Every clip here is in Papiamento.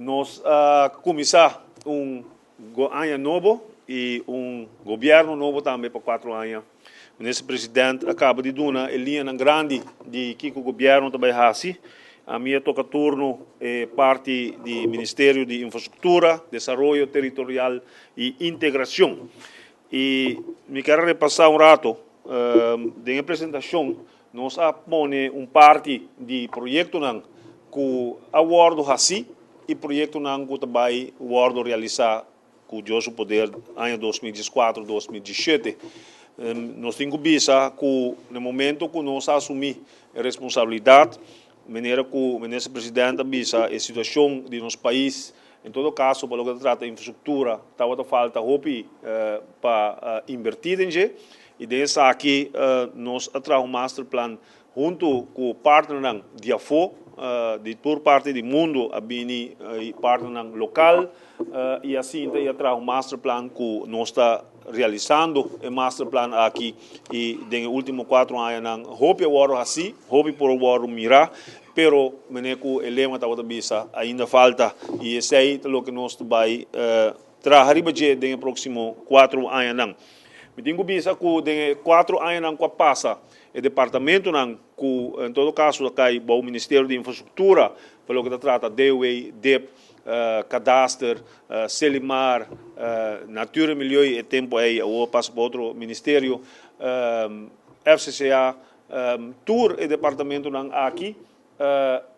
Nos a kuminsá un aña nobo i un gobièrnu nobo tambe pa 4 aña. Minister President a kaba di duna e liñanan grandi di kiko gobièrnu ta bai hasi. Ami a toka turno parti di Ministerio di Infrastruktura, Desaroyo Territorial i Integrashon. I mi ke repasá un ratu den presentashon, nos a pone un parti di proyektonan ku a wòrdu hasí i proyektonan ku ta bai wòrdu realisá ku Dios su poder aña 2014, 2017. Nos tin ku bisa ku na momento ku nos a asumí responsabilidat, manera ku minister presidente a bisa, e situashon di nos pais, en todo kaso pa loke ta trata infrastruktura, tabata falta hopi pa invertí den dje, i den esaki nos a traha un masterplan huntu ku partnernan di afó, di tur parti di mundu a bini, partnernan lokal, i asina a traha un masterplan ku nos ta realisando e masterplan aki. I den último 4 añanan hopi a wòrdu hasí, hopi por wòrdu mirá, pero manera ku e lema tabata bisa, ainda falta, i esei ta loke nos ta bai traha riba dje den próksimo 4 añanan. Mi tin ku bisa ku den 4 añanan ku a pasa, e departamentonan ku en todo kaso kai bou Ministerio di Infrastruktura, pa loke ta trata DOW, DIP, Kadaster, Selimar, Natuur en Milieu, e tempu ei a pasa pa otro ministerio, FCCA, tur e departamentonan aki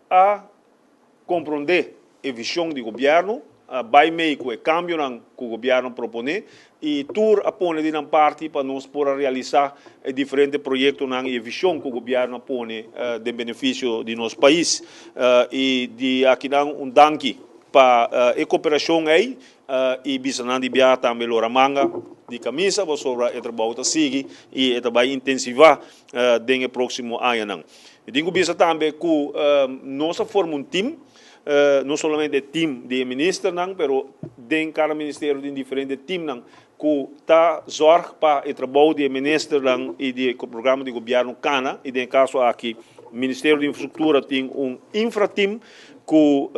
a komprondé e vishon di gobièrnu, bai mei ku e kambionan ku gobièrnu a proponé, i tur a pone di nan parti pa nos por realisá e diferente proyektonan i e vishon ku gobièrnu a pone den benefisio di nos pais. I di akinan un danki pa e kooperashon ei, i bisa nan di bia tambe lora manga di kamisa pasobra e trabou ta sigui i e ta bai intensivá den e próksimo añanan. Mi tin ku bisa tambe ku nos a forma un team, no solamente team di ministernan, pero den kada ministerio tin diferente teamnan ku ta zorg pa e trabou di ministernan i di programa di gobièrnu kana. I den kaso aki Ministerio di Infrastruktura tin un infrateam ku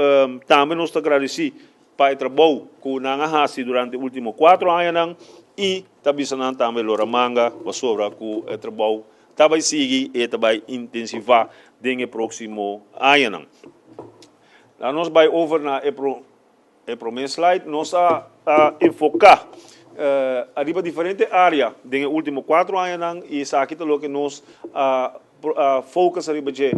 tambe nos ta agradesí pa e trabou ku nan a hasi durante último 4 añanan, i ta bisa nan tambe lora manga pasobra ku e trabou ta bai sigui i ta bai intensivá den e próksimo añanan. Laga nos bai over na e promé slide. Nos a enfoká ariba diferente área den e último 4 añanan, i esaki ta loke nos a focus ariba dje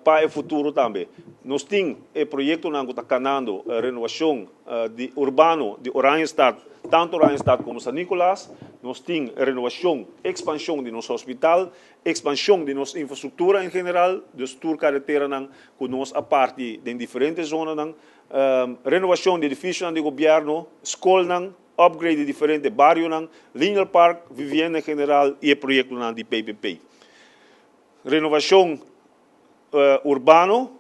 pa e futuro tambe. Nos tin e proyektonan ku ta kanando, renovashon di urbano di Oranjestad, tantu Oranjestad komo San Nicolas. Nos tin renovashon, ekspanshon di nos hospital, ekspanshon di nos infrastruktura en general, dus tur kareteranan ku nos a parti den diferente zonanan, renovashon di edifisionan di gobièrnu, skolnan, upgrade di diferente barionan, Linear Park, vivienda en general i e proyektonan di PPP. Renovashon urbano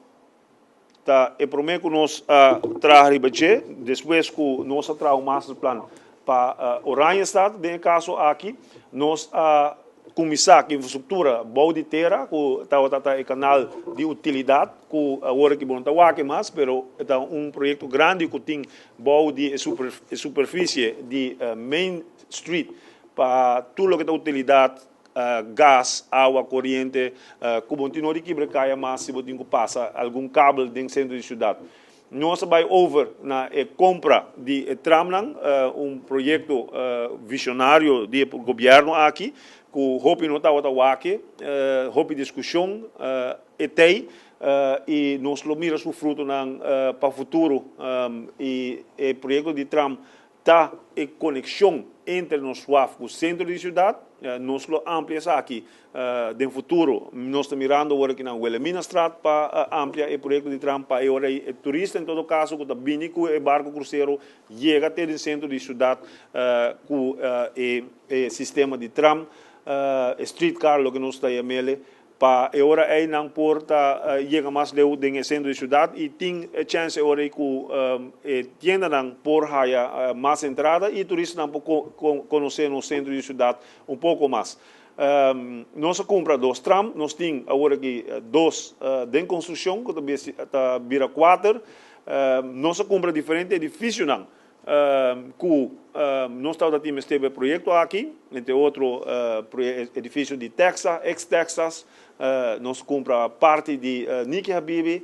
ta e promé ku nos a traha riba dje, despues ku nos a traha un masterplan pa Oranjestad. Den e kaso aki nos a kuminsá ku infrastruktura bou di tera, ku tabata e kanal di utilidat, ku awor aki bo no ta wak mas, pero ta un proyekto grandi ku tin bou di e superfisie di Main Street pa tur loke ta utilidat, gas, awa, koriente, ku bo no tin di kibra kaya mas si bo tin ku pasa algun kabel den sentro di siudat. Nos a bai over na e kompra di tramnan, un proyekto vishonario di gobièrnu aki, ku hopi no tabata wak, hopi diskushon e tei, i nos lo mira su frutonan pa futuro. I e proyekto di tram ta e konekshon entre nos waf ku sentro di siudat. Nos lo amplia esaki den futuro. Nos ta mirando awor aki na Wilhelminastraat pa amplia e proyekto di tram pa e ora e turista, en todo kaso ku ta bini ku e barko krusero, yega te den sentro di siudat ku e sistema di tram, e streetcar, loke nos ta yam'é, pa e ora ei nan por ta yega mas leu den e sentro di siudat i tin chèns e ora ei ku e tiendanan por haya mas entrada i turistanan por konosé nos sentro di siudat un poko mas. Nos a kumpra dos tram, nos tin awor aki dos den konstrukshon ku ta bira kuater. Nos a kumpra diferente edifisionan ku nos tabata tin mester pa e proyekto aki, entre otro edifisio di Texas, ex Texas, nos kumpra parti di Niki Habibi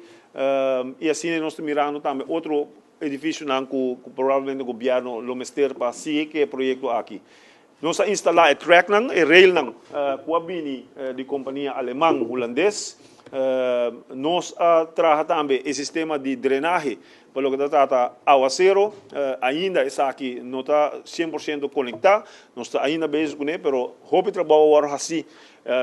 i asina nos ta mirando tambe otro edifisionan ku probablemente gobièrnu lo mester pa sigui ku e proyekto aki. Nos a instalá e tracknan, e railnan ku a bini di kompania aleman, hulandes. Nos a traha tambe e sistema di drenahe pa loke ta trata awasero. Ainda esaki no ta 100% konektá, nos ta ainda bezig kuné, pero hopi trabou a wòrdu hasí.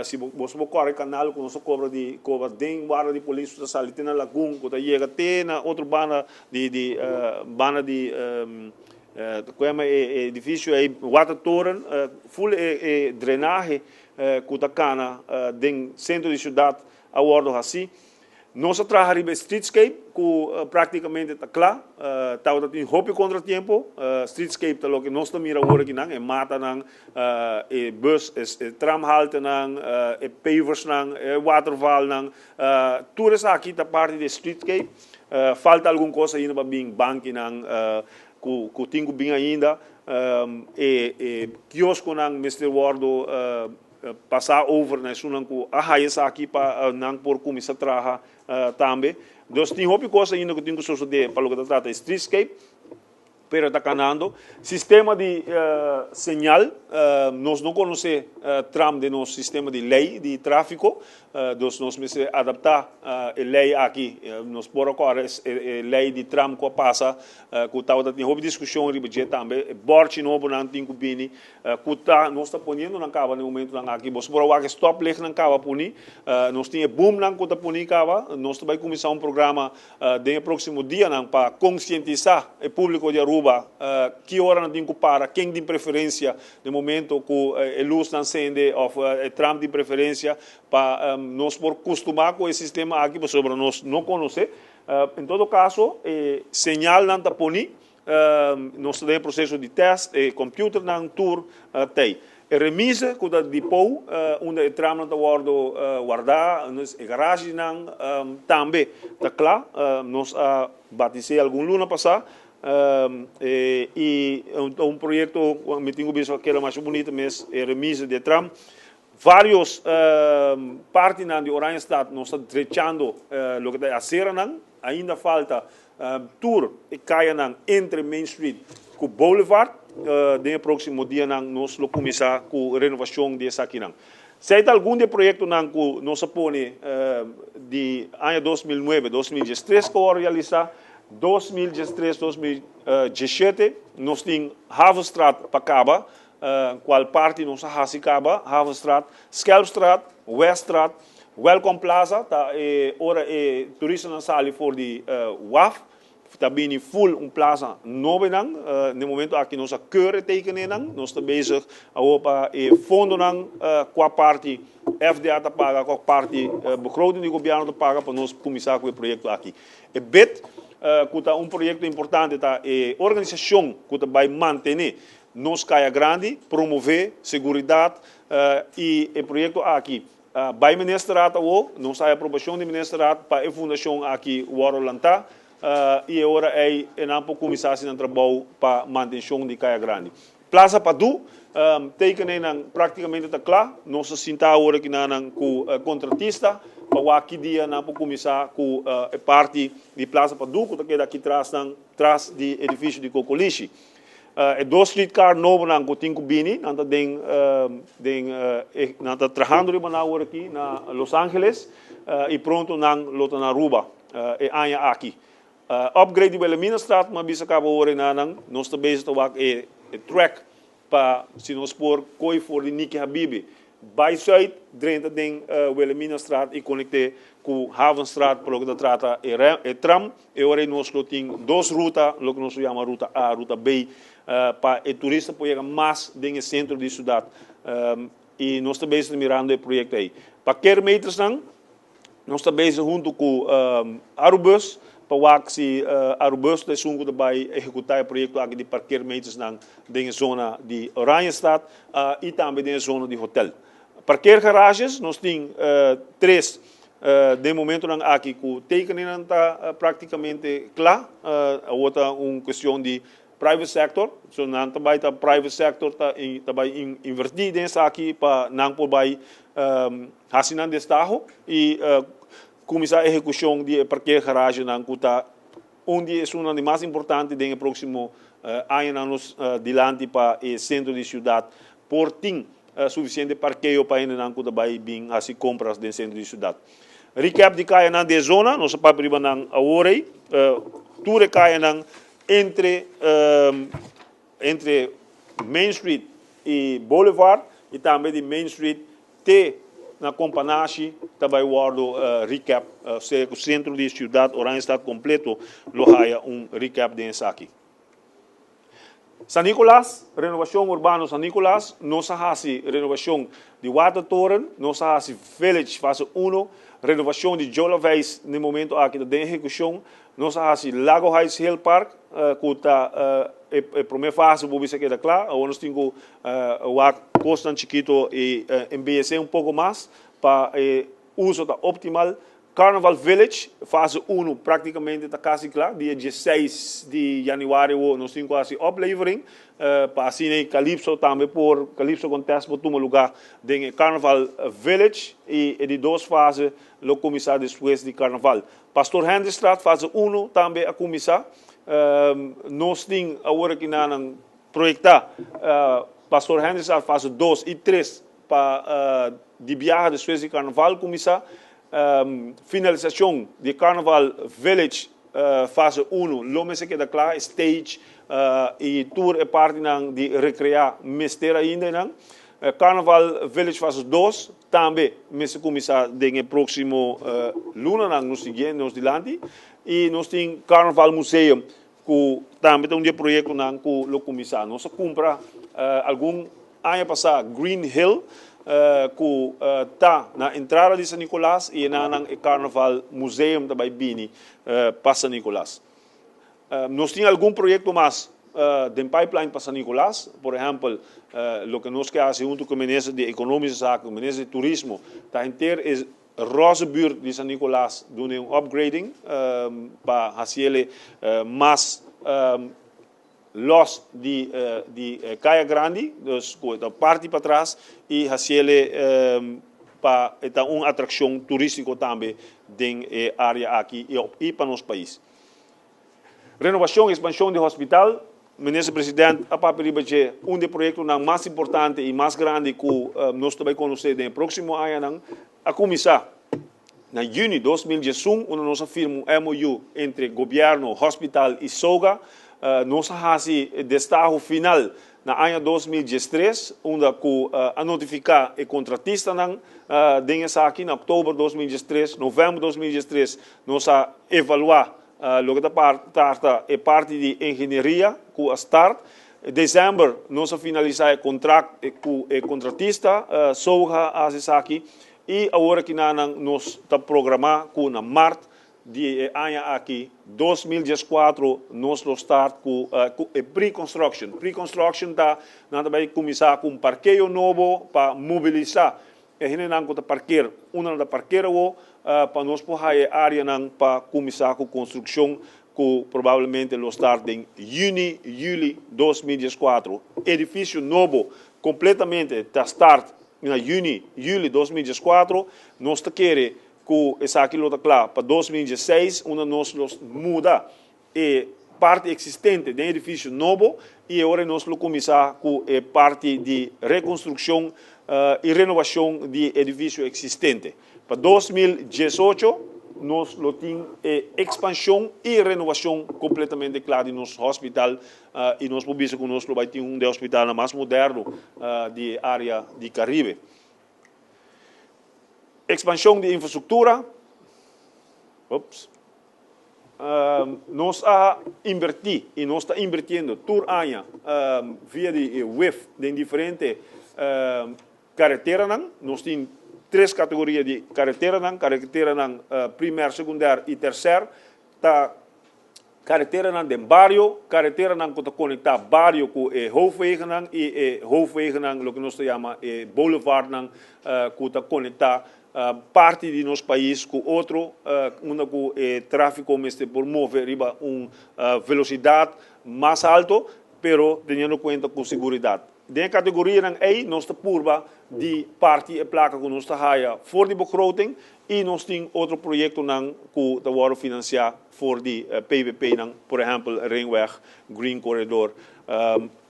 Si boso por kòrda e kanal ku nos a kobra di koba den warda di polis ku ta sali te na lagun ku ta yega te na otro banda di di banda di Koema e edifisio ei watertoren, ful e drenahe ku ta kana den sentro di siudat a wòrdu hasí. Nos a traha riba e streetscape ku praktikamente ta kla. Tabata tin hopi kontratiempo. Streetscape ta loke nos ta mira awor akinan, e matanan, e bus, e tramhaltenan, e paversnan, e watervalnan. Tur esaki ta parti di e streetscape. Falta algun kos ainda pa bin bankinan ku tin ku bin ainda. E kioskonan mester wòrdu pasá over na esunnan ku a haya esaki pa nan por kuminsá traha tambe. Dus tin hopi kos ainda ku tin ku sosodé pa loke ta trata e streetscape. Pero ta kanando. Sistema di señal, nos no konosé tram den nos sistema di lei di tráfiko, dus nos mester adaptá e lei aki. Nos por a kòrda e lei di tram ku a pasa ku tabata tin hopi diskushon riba dje tambe. E bòrchi nobonan tin ku bini ku ta nos ta poniendo nan kaba na e momentunan aki. Boso por a wak e stoplichtnan kaba puni, nos tin e boomnan ku ta puni kaba. Nos ta bai kuminsá un programa Den e próksimo dianan pa konsientisá e públiko di Aruba ki ora nan tin ku para, ken tin preferensia den momento ku e lusnan sende òf e tram tin preferensia pa nos por kustumá ku e sistema aki pasobra nos no konosé. En todo kaso e señalnan ta poní. Nos ta den e proseso di tèst, e kòmpiuternan tur t'ei. E remise ku ta di pou unda e tramnan ta wòrdu wardá, e garashinan tambe ta kla. Nos a batis'é algun luna pasá i ta un proyekto ku mi tin ku bisa keda masha bunita mes, e remise di e tram. Vários partinan di Oranjestad nos ta drechando loke ta e aseranan. Ainda falta tur e kayanan entre Main Street ku Boulevard. Den e próksimo dianan nos lo kuminsá ku renovashon di esakinan. Esei ta algun di e proyektonan ku nos a pone di aña 2009, 2013 ku a wòrdu realisá. 2013, 2017 nos tin Havenstraat pa kaba, kual parti nos a hasi kaba, Havenstraat, Schelpstraat, Weststraat, Welcome Plaza ta e ora e turistanan sali for di waf ta bini full un plaza nobenan. Na e momento aki nos a keur e tekenenan. Nos ta bezig awor pa e fondonan kua parti FDA ta paga, kua parti begroting di gobierno ta paga pa nos kuminsá ku e proyekto aki. E bid ku ta un proyekto importante ta e organisashon ku ta bai mantené nos Kaya Grandi, promové seguridat i e proyekto aki Bai Ministerraad awo, nos a hay aprobacion di Ministerraad pa e fundacion aki worde lanta y e ora ey e nan por cuminsa haci nan trabou pa mantencion di Caya Grandi. Plaza Padu, tekenennan practicamente ta cla, nos ta sinta awor aki nan cu contratista pa wak ki dia nan por cuminsa cu e parti di Plaza Padu cu ta keda aki tras nan, tras di edificio di Cocolishi. E dos streetcar nobonan ku tin ku bini, nan ta den den nan ta trahando riba nan awor aki na Los Angeles i pronto nan lo ta na Aruba e aña aki. Upgrade di Wilhelminastraat, mi a bisa kaba awor enanan, nos ta bezig ta wak e track pa si nos por koi for di Niki Habibi bai zuid, drenta den Wilhelminastraat i konekt'é ku Havenstraat pa loke ta trata e tram. E ora ei nos lo tin dos ruta, loke nos lo yama ruta A, ruta B, pa e turista por yega mas den e sentro di siudat. I nos ta bezig mirando e proyekto ei. Parkeermetersnan, nos ta bezig huntu ku Arubus pa wak si Arubus ta esun ku ta bai ehekutá e proyekto aki di parkeermetersnan den e zona di Oranjestad i tambe den e zona di hotel. Parkeergarages, nos tin tres. Den momentonan aki ku tekeningnan ta praktikamente kla, awor ta un kuestion di private sector, so nan ta bai ta private sector ta ta bai invertí den esaki pa nan por bai hasi nan destaho i kuminsá ehekushon di e parkeergaragenan ku ta un di esunnan di mas importante den e próksimo añanan nos dilanti pa e sentro di siudat por tin sufisiente parkeo pa hendenan ku ta bai bin hasi kompras den sentro di siudat. Recap di kayanan di e zona, nos a papia riba nan awor ei, tur e kayanan entre entre Main Street y Boulevard y tambe di Main Street te na Companashi ta bay wordo recap, sea cu centro di ciudad Oranjestad completo lo haya un recap den esaki. San Nicolas, Renovacion Urbano San Nicolas, nos a haci renovacion di Watertoren, nos a haci Village fase uno, renovacion di Joe Laveist na e momento aki ta den ehecucion, Nos a hasi Lago Heights Hill Park ku ta e promé fase bo bisa keda kla. Awor nos tin ku wak kosnan chikito i embeyesé un poko mas pa e uso ta optimal. Carnival Village fase unu praktikamente ta kasi kla. Dia dieseis di yanüari awor nos tin ku hasi oplevering pa asina e Calypso tambe por, Calypso Contest por tuma lugá den e Carnival Village i e di dos fase lo kuminsá despues di Carnaval. Pastor Hendristraat fase uno tambe a kuminsá. Nos tin awor aki nan proyektá Pastor Hendristraat fase dos i tres pa di biaha despues di Karnaval kuminsá. Finalisashon di Carnival Village fase uno lo mester keda kla, e stage i tur e partinan di rekreá mester ainda einan. Carnival Village fase dos Tambe mester kuminsá den e próksimo lunanan nos siguiente nos dilanti i nos tin Carnaval Museum ku tambe ta un di e proyektonan ku lo kuminsá. Nos a kumpra algun aña pasá Green Hill ku ta na entrada di San Nicolas i enanan e Carnaval Museum ta bai bini pa San Nicolas. Nos tin algun proyecto mas den pipeline pa San Nicolas, por ehempel loke nos ke haci hunto cu e minister di Economische Zaken, cu minister di Turismo, ta henter e roze buurt di San Nicolas duna un upgrading pa haciele mas los di di Caya Grandi, dus cu e ta parti patras y haciele pa e ta un atraccion turistico tambe den e area aki y pa nos pais. Renovacion y expansion di hospital, Minister President a papia riba dje un di e proyectonan mas importante y mas grandi cu nos ta bay conoce den e proximo añanan. A cuminsa na juni 2011 unda nos a firma un MOU entre Gobierno, Hospital y SOGA. Nos a haci e destaho final na aña 2013 unda cu a notifica e contratistanan den esaki na october 2013, november 2013 nos a evalua loke ta tarta e parti di ingenieria cu a start. December nos a finalisa e contract cu e contratista, SOGA a haci esaki y awor akinanan nos ta programa cu na maart di e aña aki 2014 nos lo start cu e pre-construction. Pre-construction ta nan ta bay cuminsa cu un parkeo nobo pa mobilisa e hendenan cu ta parker unda nan ta parker awo pa nos por haya e areanan pa cuminsa cu construccion cu probablemente lo start den juni, juli 2014. Edificio nobo completamente ta start na juni, juli 2014. Nos ta kere cu esaki lo ta cla pa 2016 unda nos lo muda e parti existente den edificio nobo y e ora nos lo cuminsa cu e parti di reconstruccion y renovacion di edificio existente. Pa 2018 nos lo tin e expansion y renovacion completamente cla di nos hospital y nos por bisa cu nos lo bay tin un di e hospitalnan mas moderno di e area di Caribe. Expansion di infrastructura. Oeps. Nos a inverti y nos ta invirtiendo tur aña via di e wif den diferente careteranan. Nos tin tres categoria di careteranan, careteranan primer, secundair y tercer. Ta careteranan den bario, careteranan cu ta conecta bario cu e hoofdwegennan y e hoofdwegennan, loke nos ta yama e boulevardnan cu ta conecta. Parti di nos pais ku otro unda ku e tráfiko mester por move riba un velosidat mas alto, pero teniendo kuenta ku seguridat. Den e kategorianan ei nos ta purba di parti e plaka ku nos ta haya for di begroting i nos tin otro proyektonan ku ta wòrdu finansiá for di PPP-nan, por ehèmpel Ringweg, Green Corridor.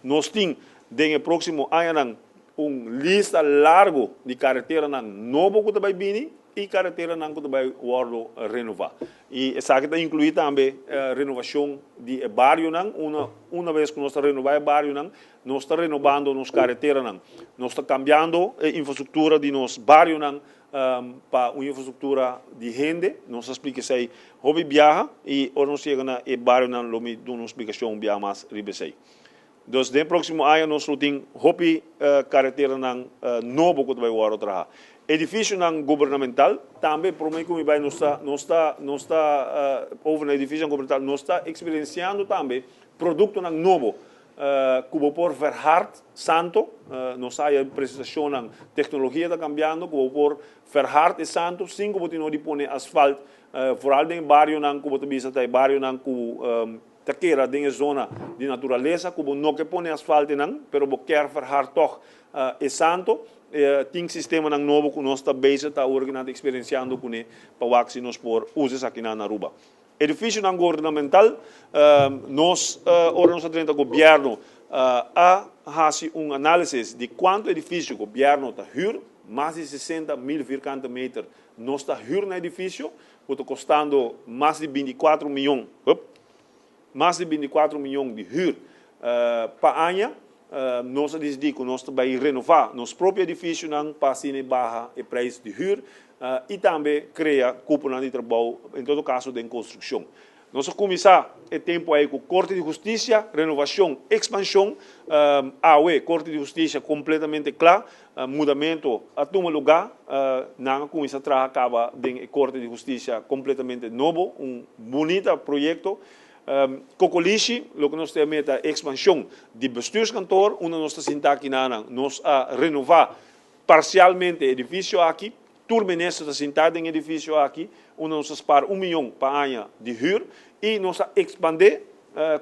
Nos tin den e próksimo añanan un lista largu di kareteranan nobo ku ta bai bini i kareteranan ku ta bai wòrdu renová. I esaki ta inkluí tambe renovashon di e barionan. Una una bes ku nos ta renová e barionan, nos ta renobando nos kareteranan. Nos ta kambiando e infrastruktura di nos barionan pa un infrastruktura di hende. Nos a splika esei hopi biaha i ora nos yega na e barionan lo mi duna un splikashon un biaha mas riba esei. Dus den próksimo aña nos lo tin hopi kareteranan nobo ku ta bai wòrdu traha. Edifisionan gubernamental tambe promé ku mi bai nos ta nos ta nos ta over na edifisionan gubernamental nos ta eksperensiando tambe produktonan nobo ku bo por verhard santo. Nos a haya presentashonnan teknologia ta kambiando ku bo por verhard e santo sin ku bo tin no di pone asfalt foral den e barionan ku bo ta bisa ta e barionan ku Ta keda den e zona di naturalesa ku bo no ke pone asfaltenan, pero bo kier verhard tòg e santo. Tin sistemanan nobo ku nos ta bezig ta awor ku nan ta eksperensiando kuné pa wak si nos por usa esakinan na Aruba. Edifisionan gubernamental, Nos ora nos a drenta gobièrnu a hasi un análisis di kuantu edifisio gobièrnu ta hür, mas di 60.000 vierkante meter nos ta hür na edifisio, ku ta kostando mas di 24 mion, hup, mas di 24 mion di hür pa aña. Nos a disidí ku nos ta bai renová nos propio edifisionan pa asina e baha e preis di hür i tambe krea kuponan di trabou, en todo kaso den konstrukshon. Nos a kuminsá e tempu ei ku Korte di Hustisia, renovashon, ekspanshon. Awe Korte di Hustisia kompletamente kla. Mudamentu a tuma lugá. Nan a kuminsá traha kaba den e Korte di Hustisia kompletamente nobo, un bunita proyekto. Kokolishi, loke nos ta meta ekspanshon di bestuurskantoor, unda nos ta sinta aki nanan. Nos a renová parsialmente e edifisio aki. Tur minister ta sintá den edifisio aki, unda nos a spar un miyon pa aña di hür i nos a ekspandé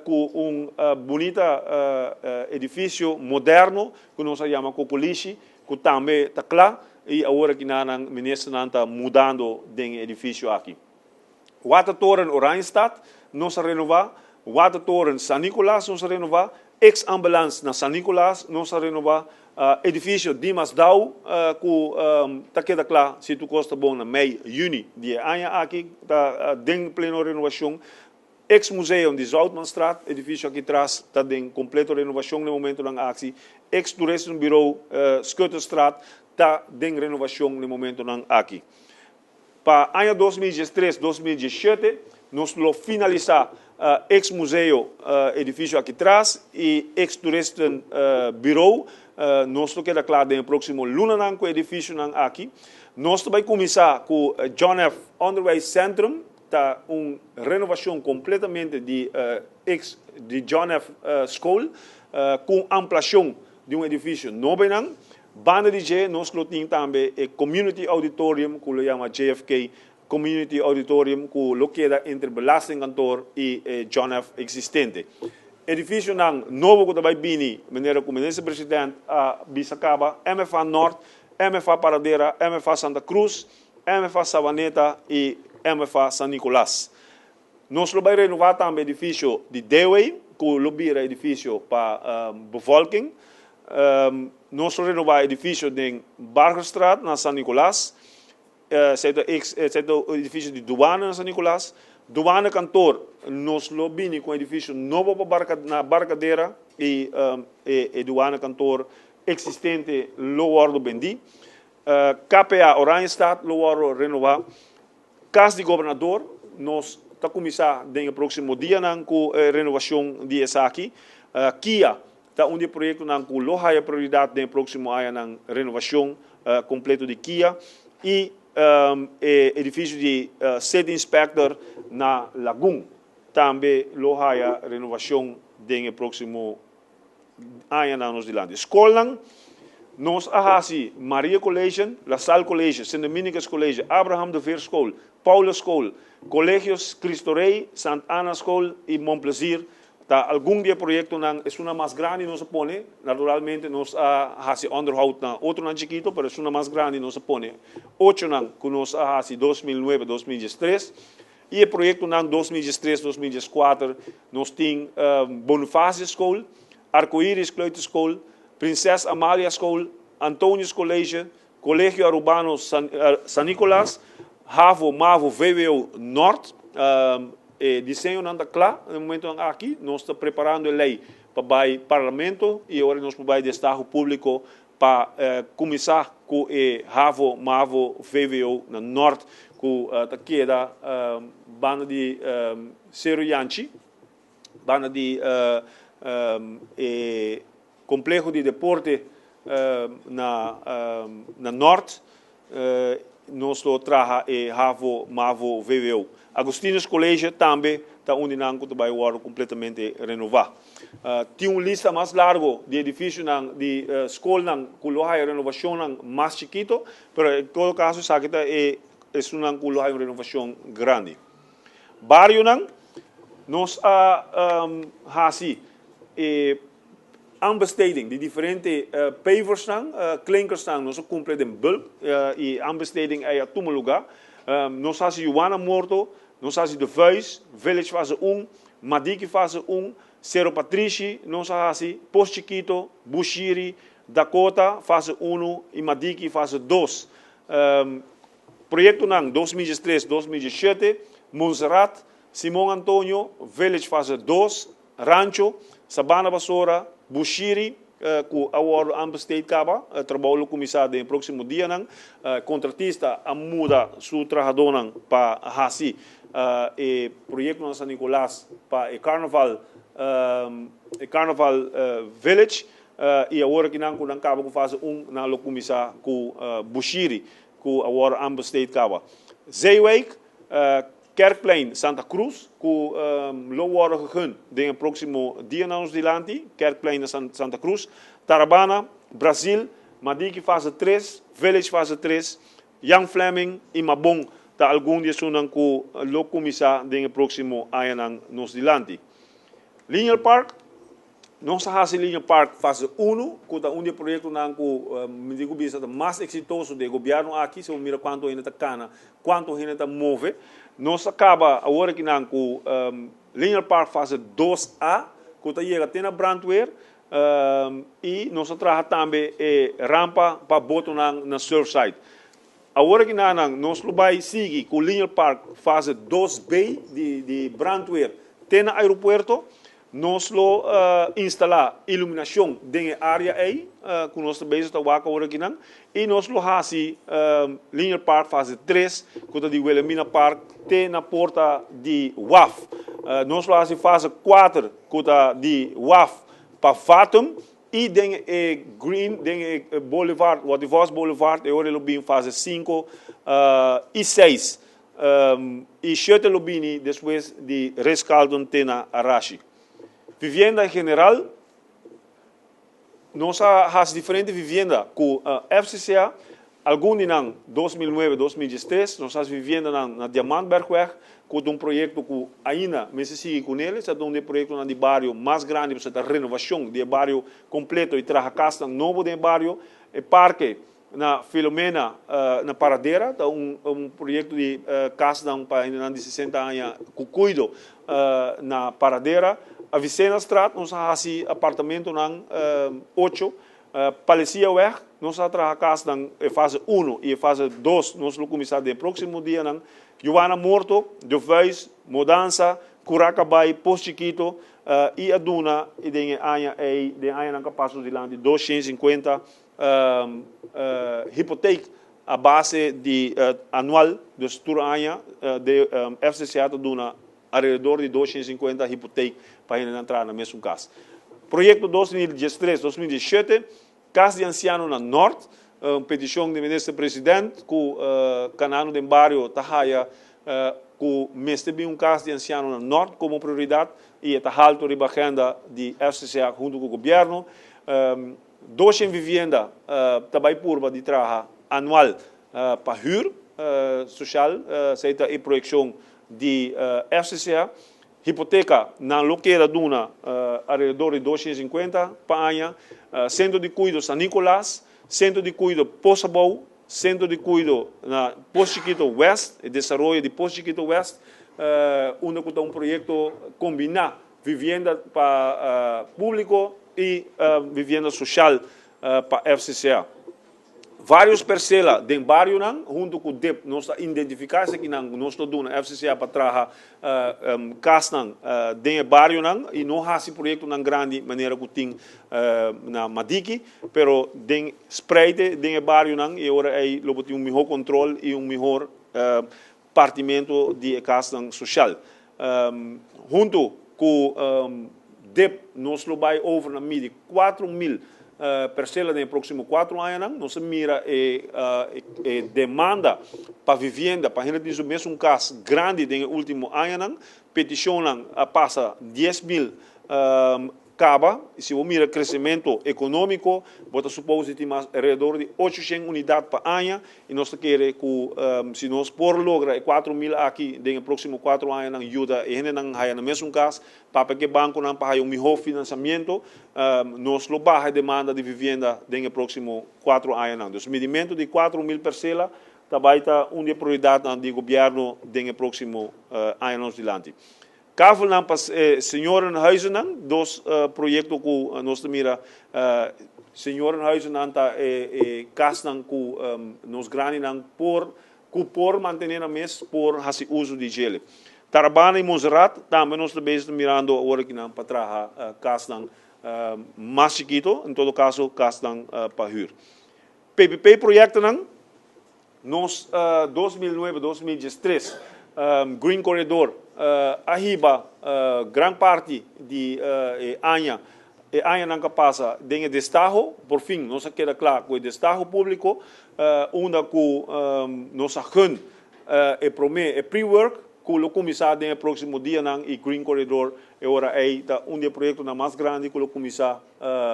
ku un bunita edifisio moderno ku nos a yama Kokolishi, ku tambe ta kla i awor aki nan ministernan ta mudando den e edifisio aki. Watertoren Oranjestad nos a renova, Watertoren San Nicolas nos a renova, ex ambulance na San Nicolas nos a renova, edificio Dimas Dau cu ta keda cla si tur cos ta bon na mei, juni di e aña aki ta den pleno renovacion, ex museum di Zoutmanstraat, edificio aki tras ta den completo renovacion na e momentonan aki, ex toeristenbureau Schutterstraat ta den renovacion na e momentonan aki. Pa aña 2013, 2017 nos lo finalisá ex museo edifisio aki tras i ex toeristen bureau. Nos lo keda kla den e próksimo lunanan ku e edifisionan aki. Nos ta bai kuminsá ku John F. Onderwijscentrum, ta un renovashon kompletamente di ex di John F. School ku ampliashon di un edifisio nobo einan. Banda di dje nos lo tin tambe e Community Auditorium ku lo yama JFK Community Auditorium ku lo keda entre Belastingkantoor i e John F. eksistente. Edifisionan nobo ku ta bai bini manera ku Minister President a bisa kaba, MFA Nort, MFA Paradera, MFA Santa Cruz, MFA Savaneta i MFA San Nicolas. Nos lo bai renova tambe edifisio di Dewey ku lo bira edifisio pa bevolking. Nos lo renova edifisio den Bargerstraat na San Nicolas. Esei ta esei ta edifisio di duana na San Nicolas. Duana kantoor nos lo bini ku un edifisio nobo pa barka na Barcadera i e duana kantoor eksistente lo wòrdu bendí. KPA Oranjestad lo wòrdu renova. Cas di Gobernador, nos ta cuminsa den e proximo dianan cu e renovacion di esaki. Kia ta un di e proyectonan cu lo haya prioridad den e proximo añanan, renovacion completo di Kia y e edificio di City Inspector na Lagun tambe lo haya renovacion den e proximo añanan nos dilanti. Scolnan. Nos a hasi Maria College, La Salle College, Sint Dominicus College, Abraham de Veer School, Paulus School, Colegio Cristo Rey, Sant Anna School y Mon Plaisir. Ta algun di e proyectonan. Esunnan mas grandi nos a pone. Naturalmente nos a hasi onderhoud na otronan chikito, pero esunnan mas grandi nos a pone ochonan cu nos a hasi 2009, 2013. Y e proyectonan 2013, 2014, nos tin Bonifacio School, Arcoiris Kleuterschool, Prinses Amalia School, Antonius College, Colegio Arubano San Nicolas, HAVO, MAVO, VWO Noord. E diseñonan ta cla na e momentonan aki. Nos ta preparando e ley pa bay Parlamento y ora nos por bay destaho publico pa cuminsa cu e HAVO, MAVO, VWO na Noord cu ta keda banda di Cero Yanchi, banda di e compleho di deporte na Noord. Nos lo traha e HAVO, MAVO, VWO. Agustinus College tambe ta un di nan cu ta bay wordo completamente renova. Tin un lista mas largo di edificionan di scolnan cu lo haya renovacionnan mas chikito, pero en todo caso esaki ta e esunnan cu lo haya un renovacion grandi. Barionan, nos a haci e aanbesteding di diferente paversnan, klinkersnan, nos a cumpli den bulk y aanbesteding ey a tuma lugar. Nos a haci Juwana Morto, nos a haci De Vuijs, Village fase 1, Madiki fase 1, Cerro Patrishi nos a haci, Pos Chiquito, Bushiri, Dakota fase 1 y Madiki fase 2. Proyectonan 2013, 2017, Montserrat, Simon Antonio, Village fase 2, Rancho, Sabana Basora, Bushiri, cu a wordo aanbesteed caba. Trabou lo cuminsa den e proximo dianan. Contratista a muda su trahadonan pa haci e proyecto na San Nicolas pa e Carnival Village y awor aki nan cu nan caba cu fase 1, nan lo cuminsa cu Bushiri cu a wordo aanbesteed caba. Zeewijk, Kerkplein Santa Cruz, cu lo wordo gegund den e proximo dianan nos dilanti, Kerkplein na Santa Cruz, Tarabana, Brasil, Madiki fase 3, Village fase 3, Jan Fleming y Mabon ta algun di esunnan cu lo cuminsa den e proximo añanan nos dilanti. Lineal Park, nos a haci Lineal Park fase 1, cu ta un di e proyectonan cu mi di cu bisa ta mas exitoso di gobierno aki, si mira cuanto hende ta cana, cuanto hende ta move. Nos a caba awor aki nan cu Lineal Park fase 2A, cu ta yega te na brandweer, y nos a traha tambe e rampa pa botonan na Surfside. Awor aki nan nos lo bay sigui cu Lineal Park fase 2B di brandweer te na aeropuerto. Nos lo instala iluminacion den e area ey, cu nos ta bezig ta wak awor aki nan. Y nos lo hasi Lineal Park fase 3, cu ta di Wilhelmina Park te na porta di WAF. Nos lo hasi fase 4, cu ta di WAF pa Fatum y den e green, den e boulevard, Wativos Boulevard, e ora lo bin fase 5 y 6. Y 7 lo bini despues di Ritz-Carlton te na Arashi. Vivienda en general, nos a hasi diferente vivienda cu FCCA, algun di nan 2009, 2013, nos a hasi vivienda na Diamantbergweg, cu ta un proyecto cu ainda mester sigui cu ne. Ta un proyecto di bario mas grandi, ta renovacion di bario completo y traha cas nobo di bario. E parke na Filomena, na Paradera, ta un proyecto di cas pa hende di 60 aña cu cuido na Paradera. Avicena Straat, nos a hasi apartamentonan 8. Palesiaweg, nos a traha cas na fase 1 y fase 2, nos lo cuminsa den proximo dianan. Juwana Morto, De Vuijs, Modanza, Curacabay, Pos Chiquito y a duna y den aña ey, den añanan cu a pasa dilanti 250 hipoteek a base di anual, dus tur aña di FCCA ta duna alrededor di 250 hipoteek pa hende entra na mesun cas. Proyecto 2013, 2017, Cas di Anciano na Noord, un peticion di minister president cu canando den bario ta haya cu mester bin un cas di anciano na Noord como prioridad y ta halto riba agenda di FCCA hunto cu gobierno. 200 vivienda ta bay purba di traha anual pa huur social, esey ta e proyeccion di FCCA. Hipoteca nan lo keda duna alrededor di 250 pa aña. Centro di Cuido San Nicolas, Centro di Cuido Pos Abou, Centro di Cuido na Pos Chikito West, e desaroyo di Pos Chikito West, unda cu ta un proyecto combina vivienda pa publico y vivienda social pa FCCA. Varios percela den barionan, hunto cu dip nos ta identifica esakinan cu nos lo duna FCCA pa traha casnan den e barionan y no haci proyectonan grandi manera cu tin na Madiki, pero den spreide den e barionan y e ora ey lo bo tin un mihor control y un mihor partimento di e casnan social. Hunto cu dip nos lo bay over na midi 4000 percela den e proximo 4 añanan. Nos a mira e demanda pa vivienda, pa hende tin su mesun cas grandi den e ultimo añanan. Peticionnan a pasa 10,000 Caba, si bo mira crecemento economico, bo ta suppose di tin mas alrededor di 800 unidad pa aña y nos ta kere cu si nos por logra e 4000 aki den e proximo 4 añanan yuda e hendenan haya nan mesun cas, papia cu e banconan pa haya un miho financiamiento, nos lo baha e demanda di vivienda den e proximo 4 añanan. Dus midimento di 4000 percela ta bay ta un di e prioridadnan di gobierno den e proximo añanan nos dilanti. Kavelnan pa seniorenhuizennan, dos proyekto ku nos ta mira. Seniorenhuizennan ta e kasnan ku nos grandinan por ku por mantené nan mes por hasi uso di djele. Tarabana i Monserrat tambe nos ta bezig ta mirando awor akinan pa traha kasnan mas chikito, en todo kaso kasnan pa hür. PPP proyektonan. Nos 2009, 2013 Green Corridor a hiba gran parti di e aña, e añanan ku a pasa den e destaho. Por fin nos a keda kla ku e destaho públiko unda ku nos a gun e promé e pre-work ku lo kuminsá den e próksimo dianan i Green Corridor e ora ei ta un di e proyektonan mas grandi ku lo kuminsá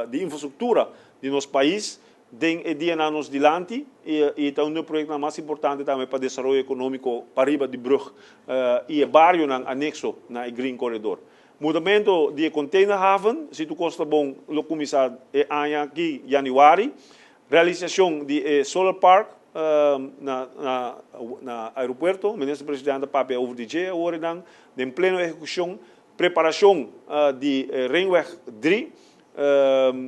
di infrastruktura di nos pais. Den e dianan nos dilanti i ta un di e proyektonan mas importante tambe pa desaroyo ekonómiko pariba di brug i e barionan anekso na e Green Corridor. Mudamentu di e containerhaven, si tur kos ta bon, lo kuminsá e aña aki yanüari. Realisashon di e solar park na na aeropuerto, Minister Presidente a papia over di dje awor enan den pleno ehekushon. Preparashon di Ringweg 3,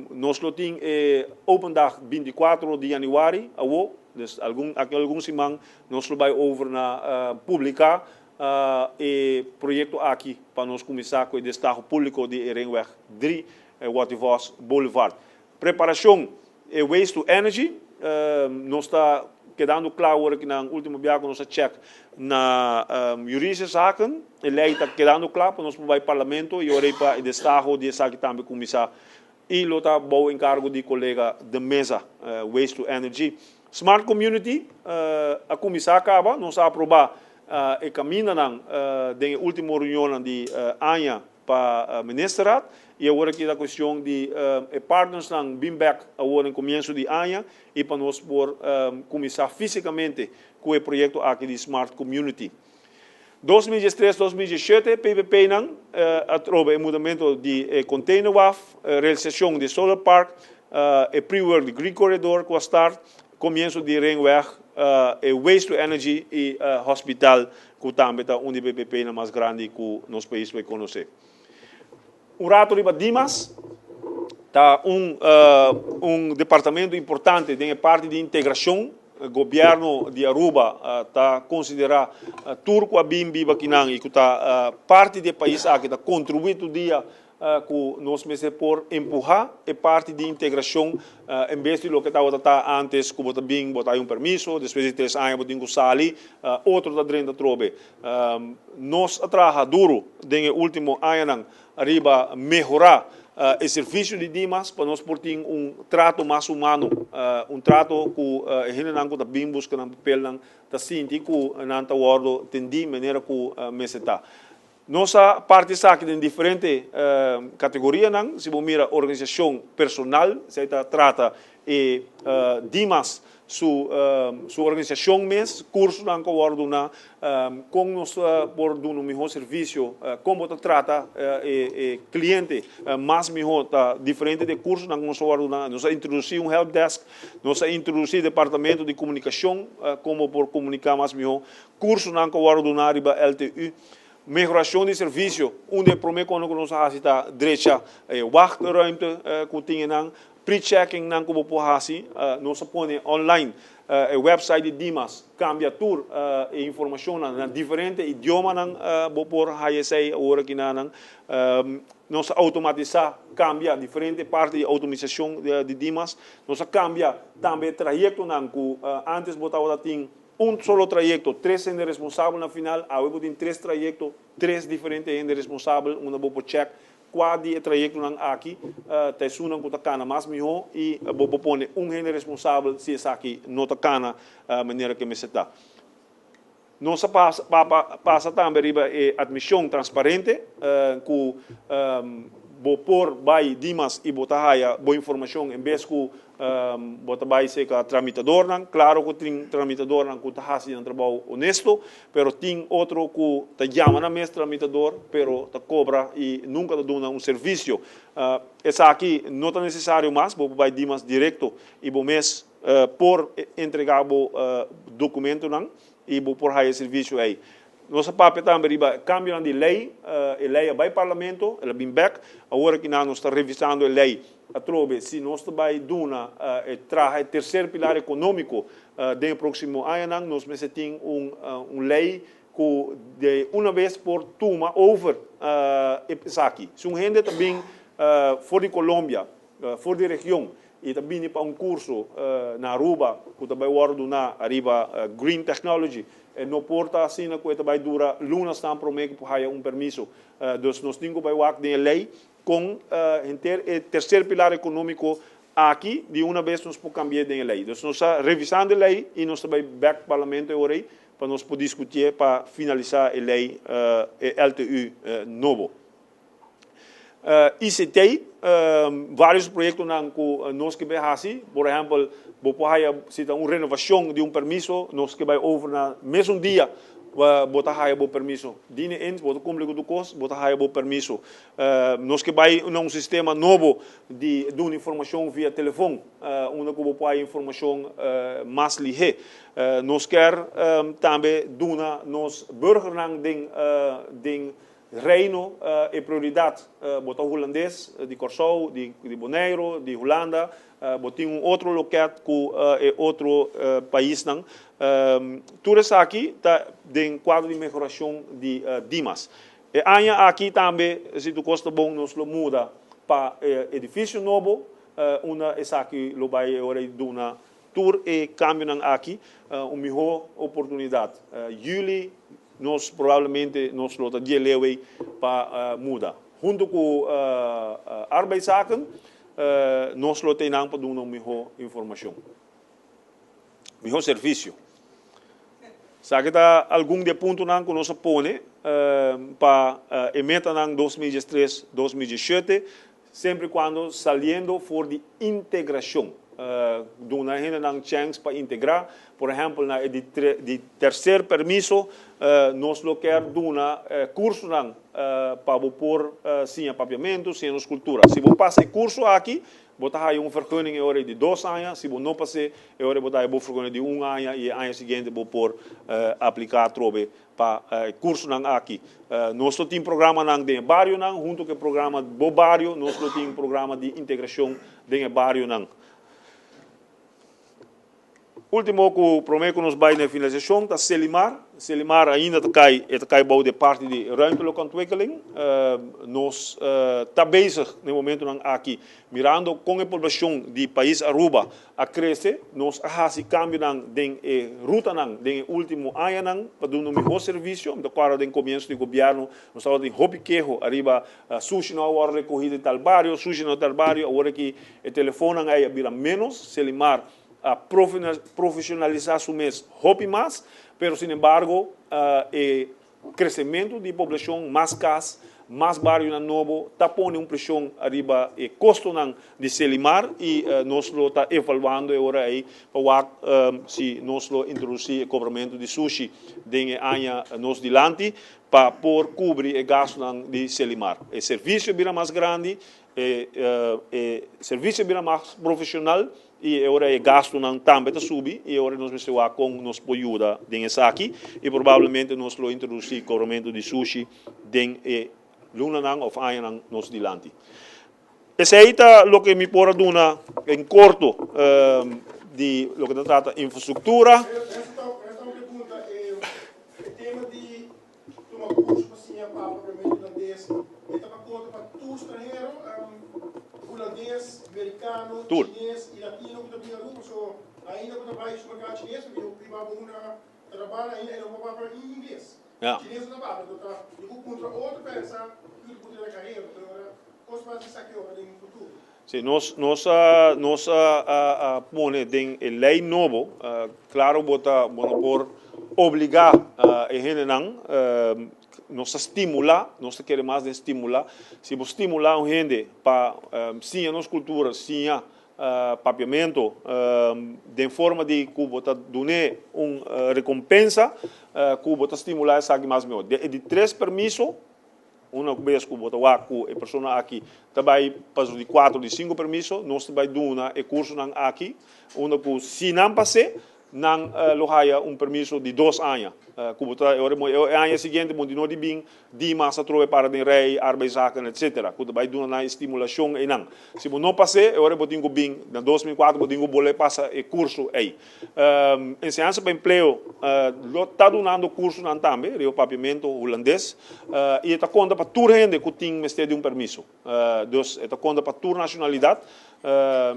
Nos lo tin e open dag 24 di januari awo, dus algun aki algun siman nos lo bai over na publica e proyecto aki pa nos cuminsa cu e destaho publico di e Ringweg 3, Watty Vos Boulevard. Preparacion e Waste to Energy, nos ta kedando cla awor aki nan ultimo biaha cu nos a check na Juridische Zaken, e ley ta kedando cla pa nos por bay Parlamento y ora ey pa e destaho di esaki tambe cuminsa y lo ta bou encargo di colega De Meza, Waste to Energy. Smart Community a cuminsa caba, nos a aproba e camindanan den e ultimo reunionnan di aña pa Ministerraad y awor aki ta cuestion di e partnersnan bin bek awor den comienso di aña y pa nos por cuminsa fisicamente cu e proyecto aki di Smart Community. 2013, 2017 PPP-nan a troba e mudamento di e containerwaf, realisacion di solar park, e pre-work di Green Corridor cu a start, comienso di ringweg, e waste to energy y hospital cu tambe ta un di PPP-nan mas grandi cu nos pais por conoce. Un rato riba Dimas ta un un departamento importante den e parti di integracion. Gobierno di Aruba ta considera tur cu a bin biba akinan y cu ta parti di e pais aki ta contribui tur dia cu nos mester por empuha e parti di integracion en bes di loke tabata ta antes cu bo ta bin bo ta hay un permiso, despues di 3 aña bo tin cu sali, otro ta drenta atrobe. Nos a traha duro den e ultimo añanan riba mehora e servicio di Dimas pa nos por tin un trato mas humano, un trato cu e hendenan cu ta bin busca nan papelnan ta sinti cu nan ta wordo tendi manera cu mester ta. Nos a parti esaki den diferente categorianan. Si bo mira organisacion personal, esey ta trata e Dimas su su organisacion mes, cursonan cu a wordo duna, con nos por duna un miho servicio, con bo ta trata e e cliente mas miho ta diferente di e cursonan cu nos a wordo duna. Nos a introduci un help desk, nos a introduci departamento di comunicacion, con bo por comunica mas miho, cursonan cu a wordo duna riba LTU. Mehoracion di servicio, un di e prome cono cu nos a haci ta drecha e wachtruimte cu tin enan, pre-checking nan cu bo por haci. Nos a pone online e website di Dimas, cambia tur e informacionnan na diferente idiomanan bo por haya esey awor aki na nan. Nos a automatisa, cambia diferente parti di automatisacion di Dimas. Nos a cambia tambe e trayectonan cu antes bo tabata tin Un solo trayecto, tres hende responsabel na final, awe bo tin tres trayecto, tres diferente hende responsabel unda bo por check cua di e trayectonan aki ta esunnan cu ta cana mas miho y bo por pone un hende responsabel si esaki no ta cana manera cu e mester ta. Nos a pasa tambe riba e admision transparente cu bo por bay Dimas y bo ta haya bo informacion en bes cu Bo ta bai serka tramitadornan. Klaro ku tin tramitadornan ku ta hasi nan trabou honesto, pero tin otro ku ta yama nan mes tramitador, pero ta kobra i nunka ta duna un servisio. Esaki no ta nesesario mas, bo por bai Dimas direkto i bo mes por entregá bo dokumentonan i bo por haya e servisio ei. Nos a papia tambe riba kambionan di lei. E lei a bai Parlamento, el a bin bek. Awor aki nan nos ta revisando e lei atrobe si nos ta bai duna e traha e tercer pilar economico den e proximo añanan. Nos mester tin un un lei cu de una bes por tuma over esaki. Si un hende ta bin for di Colombia, for di region y ta bini pa un curso na Aruba cu ta bai wordo duna ariba Green Technology, e no por ta asina cu e ta bai dura lunasnan prome cu por haya un permiso. Dus nos tin cu bai wak den e ley con henter e tercer pilar economico aki di una bes nos por cambi'e den e ley. Dus nos ta revisando e ley y nos ta bai bek Parlamento e ora ey pa nos por discuti'e pa finalisa e ley, e LTU nobo. ICT, varios proyectonan cu nos ke bay haci, por ehempel, bo por haya si ta un renovacion di un permiso, nos ke bay over na mesun dia bo ta haya bo permiso. Dine eens, bo ta cumpli cu tur cos, bo ta haya bo permiso. Nos ke bay na un sistema nobo di duna informacion via telefon, unda cu bo por haya informacion mas lihe. Nos kier tambe duna nos burgernan den Reino e prioridat bo ta hulandes di Kòrsou, di Boneiru, di Hulanda, bo tin un otro loket ku e otro paisnan. Tur esaki ta den kuadro di mehorashon di Dimas. E aña aki tambe si tur kos ta bon nos lo muda pa e edifisio nobo unda esaki lo bai e ora di duna tur e kambionan aki un mihó oportunidat. Yüli Nos probablemente nos lo ta die leu ei pa muda. Hunto ku Arbeidszaken nos lo ta einan pa duna un miho informashon, miho servisio. Esaki ta algun di e puntonan ku nos a pone pa e metanan 2013, 2017, Semper i kuando saliendo for di integrashon. Duna hendenan chèns pa integrá. Por ehèmpel na e di terser permiso nos lo kier duna kursonan pa bo por siña papiamentu, siña nos kultura. Si bo pasa e kurso aki, bo ta haya un vergunning e ora di dos aña. Si bo no pas'é, e ora bo ta haya bo vergunning di un aña i e aña siguiente bo por apliká atrobe Pa e cursonan aki nos lo tin programanan den e barionan, hunto cu e programa Bo Bario nos lo tin programa di integracion den e barionan. Ultimo cu prome cu nos bay na e finalisacion ta Selimar. Selimar ainda ta cay, e ta cay bou di e parti di ruimtelijke ontwikkeling. Nos ta bezig na e momentonan aki mirando con e poblacion di pais Aruba a crece, nos a haci cambionan den e rutanan den e ultimo añanan pa duna un mihor servicio. Mi ta acuerdo den comienzo di gobierno nos tabata tin hopi keho ariba sushi no a worde recogi den tal bario, sushi no tal bario. Awor aki e telefonnan ey a bira menos, Selimar a profesionalisa su mes hopi mas, pero sin embargo e. Kresementu di poblashon, mas kas, mas barionan nobo ta pone un preshon ariba e kostonan di Selimar i nos lo ta evaluando e ora ei pa wak si nos lo introdusí e kobramentu di sushi den e aña nos dilanti pa por kubri e gastunan di Selimar. E servisio bira mas grandi, e servisio bira mas profeshonal i e ora e gastunan tambe ta subi i e ora nos mester wak kon nos por yuda den esaki i probablemente nos lo introdusí kobramentu di sushi den e lunanan òf añanan nos dilanti. Esei ta loke mi por a duna en korto di loke ta trata infrastruktura. Resta un pregunta, e tema di tuma kurso pa siña papia propiamente hulandes, e ta pa konta pa tur stranhero, hulandes, merikano, chines i latino ku ta bin Aruba? So ainda ku ta bai supermerkado chines, mi biba bo una trabana ainda e no por papia ingles. Chines no ta papia, enton ta di ku puntra otro pensa ku ta puntra na karera, enton ora kos mas di esaki ora den futuro. Si, nos nos a nos a a pone den e ley nobo, claro bo ta bo no por obliga e hendenan, nos ta stimula, nos ta kere mas den stimula, si bo stimula un hende pa siña nos cultura, siña Papiamento den forma di ku bo ta dun'é un rekompensa ku bo ta stimulá esaki mas mihó. E di tres permiso, una bes ku bo ta wak ku e persona aki ta bai pa su di kuater o di sinku permiso, nos ta bai duna e kursonan aki unda ku si nan pas'é Nan lo haya un permiso di dos aña, cu bo ta e ora e aña siguiente bo no di bin Dimas atrobe para den rij, arbeidszaken etc. Cu ta bay duna nan e stimulacion eynan. Si bo no pas'e, e ora bo tin cu bin na 2004 bo tin cu bolbe pasa e curso ey. Enseñansa pa Empleo lo ta dunando cursonan tambe riba Papiamento Hulandes y e ta conta pa tur hende cu tin mester di un permiso. Dus e ta konta pa tur nashonalidat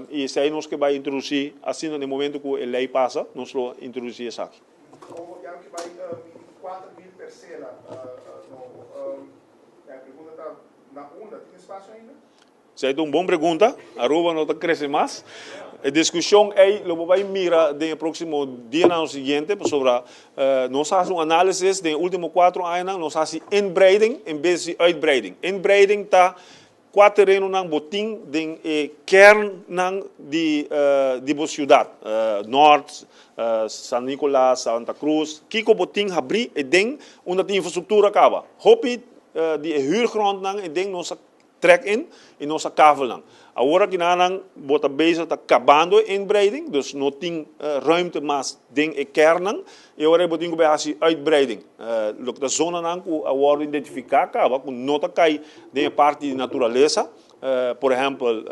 i esei nos ke bai introdusí asina den momento ku e lei pasa nos lo introdusí esaki. Como ya ke bai midi 4000 persela nobo, e pregunta ta na unda? Tin espacio ainda? Esei ta un bon pregunta. Aruba no ta krese mas. E diskushon ei lo bo bai mira den e próksimo dianan siguiente pasobra nos a hasi un análisis den e último kuatro añanan, nos a hasi inbreiding en bes di uitbreiding. Inbreiding ta kua terenonan bo tin den e kernnan di di bo siudat, Nort, San Nicolas, Santa Cruz, kiko bo tin habrí eden unda tin infrastruktura kaba. Hopi di e huurgrondnan eden nos a Trek in y nos a kavelnan. Awor aki nan bo ta bezig ta kabando e inbreiding, dus no tin ruimte mas den e kernnan y awor bo tin ku bai hasi uitbreiding. Loke ta zonanan ku a wòrdu identifiká kaba ku no ta kai den e parti di naturalesa, por ehèmpel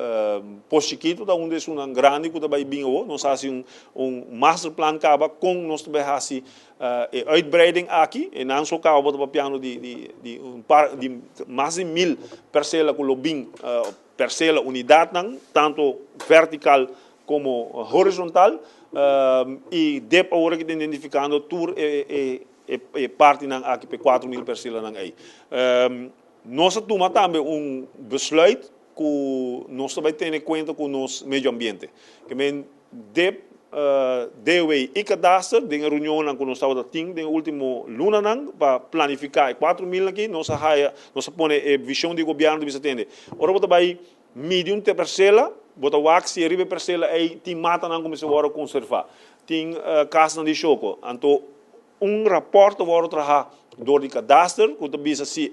Pos Chikitu ta un di esunnan grandi ku ta bai bin awor, nos a hasi un masterplan kaba kon nos ta bai hasi E uitbreiding aki, e nan so caba bo ta papiando di di di un par di mas di mil percela cu lo bin percela unidadnan tanto vertical como horizontal y dep awor aki ta identificando tur e e e partinan aki pa e 4000 percelanan ey. Nos a tuma tambe un besluit cu nos ta bay tene cuenta cu nos medio ambiente. Ke men dep, DOW y Kadaster den e reunionnan cu nos tabata tin den e ultimo lunanan pa planifica e 4000 aki, nos a haya, nos a pone e vision di gobierno di bisa tende. Ora bo ta bay midi un percela, bo ta wak si ariba e percela ey tin matanan cu mester worde conserva, tin casnan di shoco. Anto un rapport ta worde traha door di Kadaster cu ta bisa si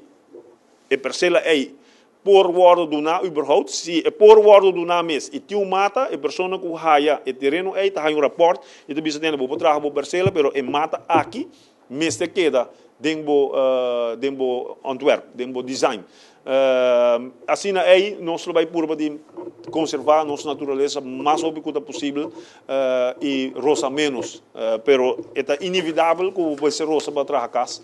e percela ey Por wòrdu duná überhaupt? Si e por wòrdu duná mes i tin un mata, e persona ku haya e tereno ei ta haya un rapòrt i ta bisa tende bo por traha bo persela pero e mata aki mester keda den bo den bo ontwerp, den bo design. Asina ei nos lo bai purba di konservá nos naturalesa mas hopi ku ta posibel i rosa ménos. Pero e ta inevitabel ku bo mester rosa pa traha kas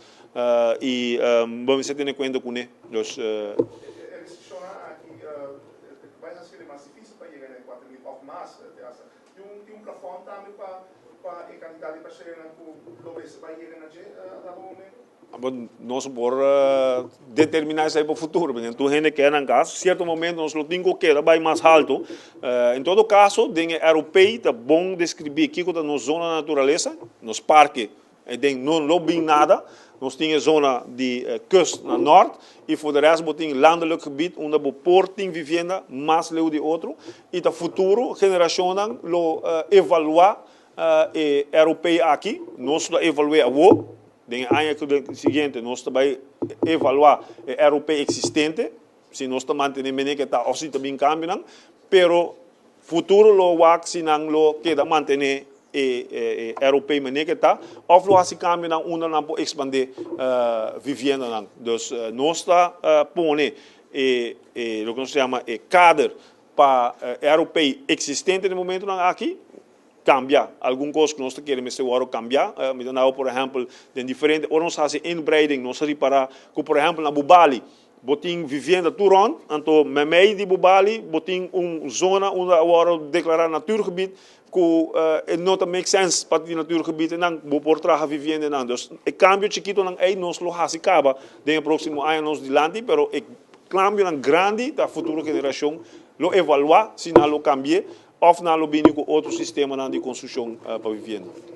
i bo mester tene kuenta kuné. Dus. E restrikshonnan aki bai hasi kende mas difísil pa yega na e 4000 òf mas te hasta. Tin un plafòn tambe pa pa e kantidat di personanan ku lo mester bai yega na dje a dado momento? Abo nos por determiná esei pa futuro, pasobra tur hende keda nan kas. Sierto momento nos lo tin ku keda bai mas haltu. En todo kaso den e ROP ta bon deskribí kiko ta nos zona di naturalesa, nos parke. Den no lo bin nada. Nos tin e zona di kust na nort y voor de rest bo tin landelijk gebied unda bo por tin vivienda mas leu di otro y ta futuro generacionnan lo evalua e ROP aki. Nos lo evalue awo, den e aña siguiente nos ta bay evalua e ROP existente, si nos ta mantene mene ke ta of si ta bin cambionan, pero futuro lo wak si nan lo keda mantene e ROP mene ke ta of lo haci cambionan unda nan por expande viviendanan. Dus nos ta pone e loke nos ta yama e kader pa e ROP existente den momentonan aki cambia. Algun cos cu nos ta kere mester worde cambia. Mi ta dao por ehempel den diferente ora nos haci inbreiding nos a ripara cu por ehempel na Bubali bo tin vivienda tur rond, anto memey di Bubali bo tin un zona unda a worde declara natuurgebied cu e no ta make sense pa tin natuurgebied enan, bo por traha vivienda enan. Dus e cambio chikitonan ey nos lo haci caba den e proximo aña nos dilanti, pero e cambionan grandi ta futuro generacion lo evalua si nan lo cambie of nan lo bini cu otro sistemanan di construccion pa vivienda.